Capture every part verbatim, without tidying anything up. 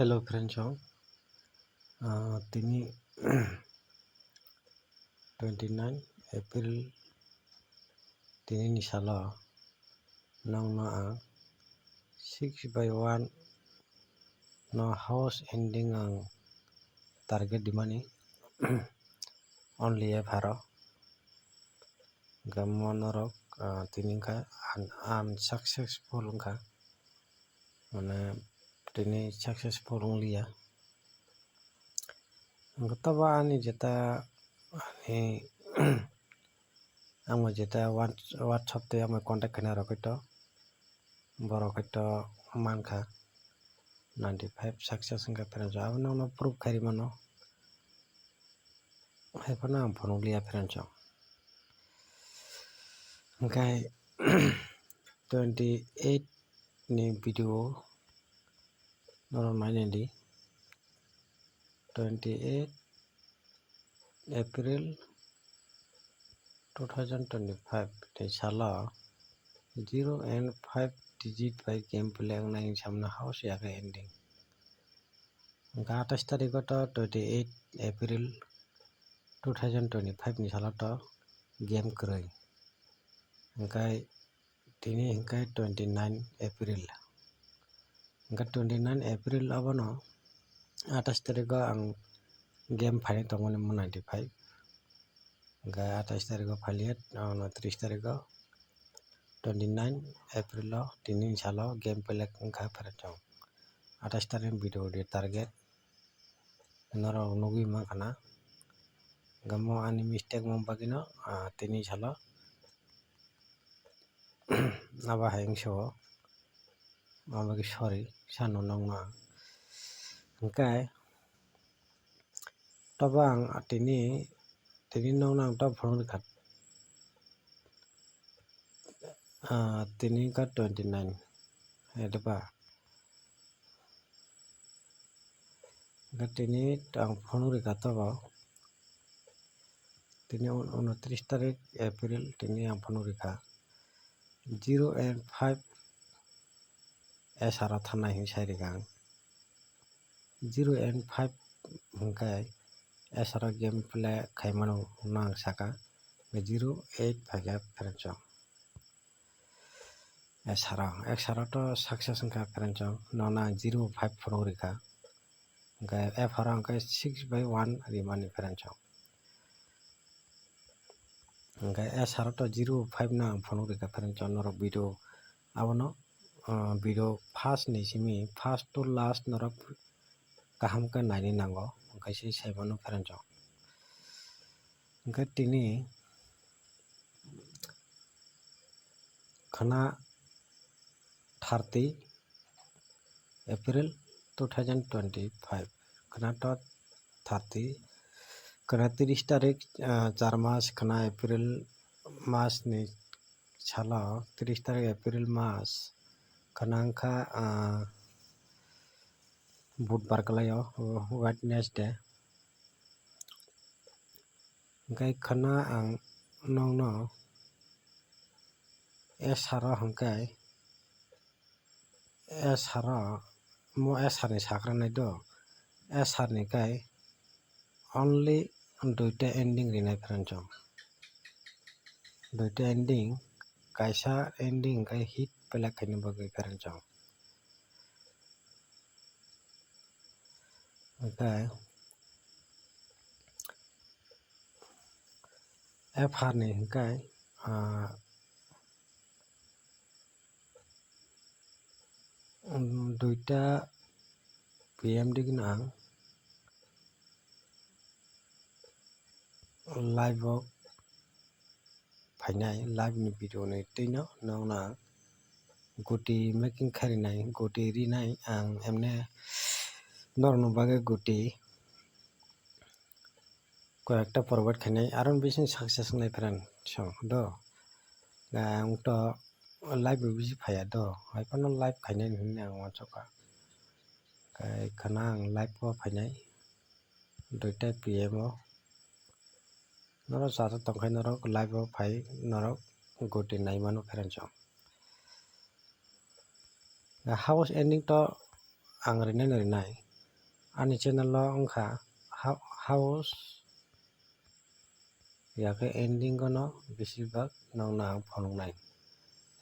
Hello friends, ah, tini twenty nine April, tini ni salo nokno ang six by one no house ending ang target dimani only a pharo. Hwnkhe mo norok, ah, tini wngkha un-, unsuccessful wngkha, mane tini successful wngliya. Hwnkhe tobo ani jeta ani ang bo jeta Whats-, WhatsApp tei ang bai contact khainai rok hwnkhe to borok hwnkhe to mankha ninety five success wngkha friends, abo nokno proof khairwi mano. Haiphano ang phunukliya friends o. Hwnkhe twenty eight ni video norok nainai di. Twenty eight April two thousand twenty five ni salo zero and five digit bai game play wngnai hinwi samano house ya khe ending. Hwnkhe atais tarikgo to twenty eight April two thousand twenty five ni salo to game kwrwi. Hwnkhe tini hwnkhe twenty nine April. Hwnkhe twenty nine April abono atais tarikgo ang game phainai tongmani mo ninety five. Hwnkhe atais tarikgo phailiya, ono tris tarikgo twenty nine April o tini ni salo game play wngkha pherechong. Atais tarik video de target norok nugwi mankha na. Hwnkhe mo ani mistake mo bagwino, ah, tini salo abo hai wngse o, abo khe sorry sano nokno ang. Hwnkhe tobo ang tini, tini nokno ang tobo phunukgwi kha, ah, tini wngkha twenty nine, hwnkhe ba, hwnkhe tini ang phunukgwi kha tobo, tini un-, unotris tarik April tini ang phunukgwi kha zero and five S R o thanai hinwi sai rwkha ang. Zero and five hwnkhe S R o game play khaimano hwnwi ang sakha, zero eight phaikha pherechong. S R o, S R o to success wngkha pherechong, nokno ang zero five phunukgwi kha. Hwnkhe F R o hwnkhe six by one rimani pherechong. Hwnkhe S R o to zero five no ang phunukgwi kha pherechong norok video abono, ah, video first ni simi first to last norok kaham khe nainwi nango, hwnkhe se sai mano pherechong. Hwnkhe tini khwna thirty April two thousand twenty five, khwna to thirty, khwna tris tarik, ah, char mas, khwna April mas ni salo tris tarik April mas, khwna wngkha, ah, budbar kwlaio, Wednesday. Hwnkhe khwna ang nokno S R o hwnkhe S R o, mo S R ni sakra nai do, S R ni kai only duita ending rinai pherechong. Duita ending, kaisa ending kai hit pelek khaina bagwi pherechong. Hwnkhe F R ni hwnkhe, ah, um, duita P M digini ang live o phainai, live ni video ni twino nokno ang guti making kharinai, guti rinai ang emne norokni bagwi guti koi ekta provide khainai, aro bising success wngnai pherechong do. Ang to live bo bisi phaiya do, hai phano live khainai hinwi ang uansukha. Kai khwna ang live o phainai duita P M o. Norok chajak tongkhai norok live o phai norok guti nai mano pherechong. House ending to ang rinai no rinai. Ani channel o wngkha ha-, house, yakhe ending o no besibak nokno ang phunuknai.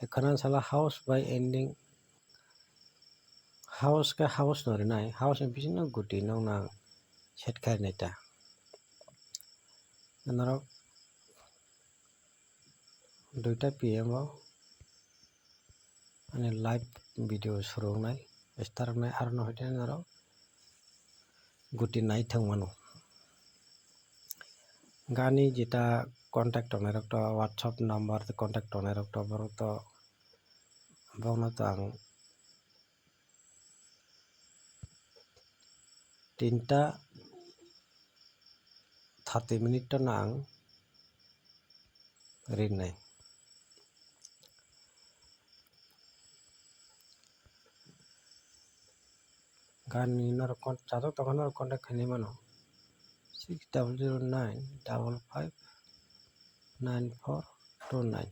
Ekhorno sala house by ending, house khe house no rinai, house ni bisingo guti nokno ang set khainai ta. Norok duita P M o ani live video suru wngnai, start wngnai, aro no hwnkhe norok guti naithok mano. Gani jeta contact tongnai rok to, WhatsApp number tei contact tongnai rok to, borok to, borokno to ang tinta thirty minute no ang rinai. Gani norok con-, chajak tongkha norok contact khainai mano, six double zero nine double five nine four two nine.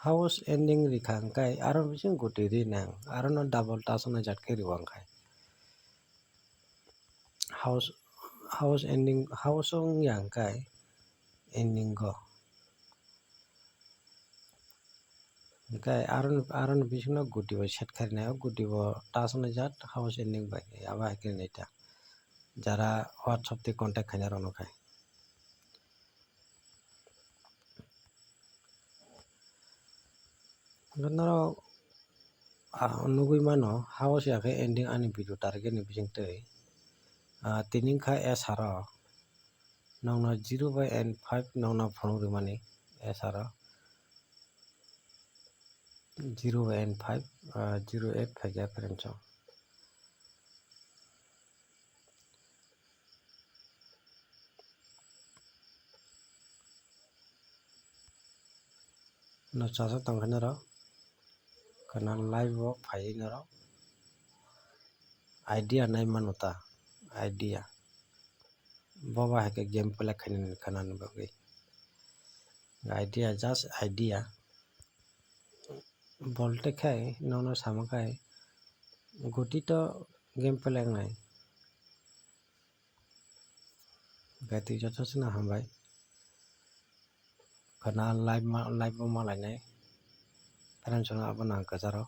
House ending rikha hwnkhe aro bising guti rinang, aro no double touch no jat khe riwang khai. House, house ending, house wngya hwnkhe ending o. Hwnkhe aro, aro ni bisingo guti bo set kharinai, o guti bo touch wngjak house ending bai, abo hai khe nai ta. Jara WhatsApp tei contact khainai rok no khai. Hwnkhe norok, ah, nugui mano, house yakhe ending ani video target ni bisingtwi. Ah, tini wngkha S R o, nokno zero by N five nokno phunuk rimani S R o. Zero by N five, ah, zero eight phaikha friends o. No chajak tongkha norok, kana live o phaiwi norok idea nai mano ta, idea. Boba hai khe game play khainani khanani bagwi. Idea, just idea. Bol tei khai nono sama khai guti to game play wngnai. Gati joto sino hambai. Kana live ma, live bo malainai. Friends no abo nang kwcharo.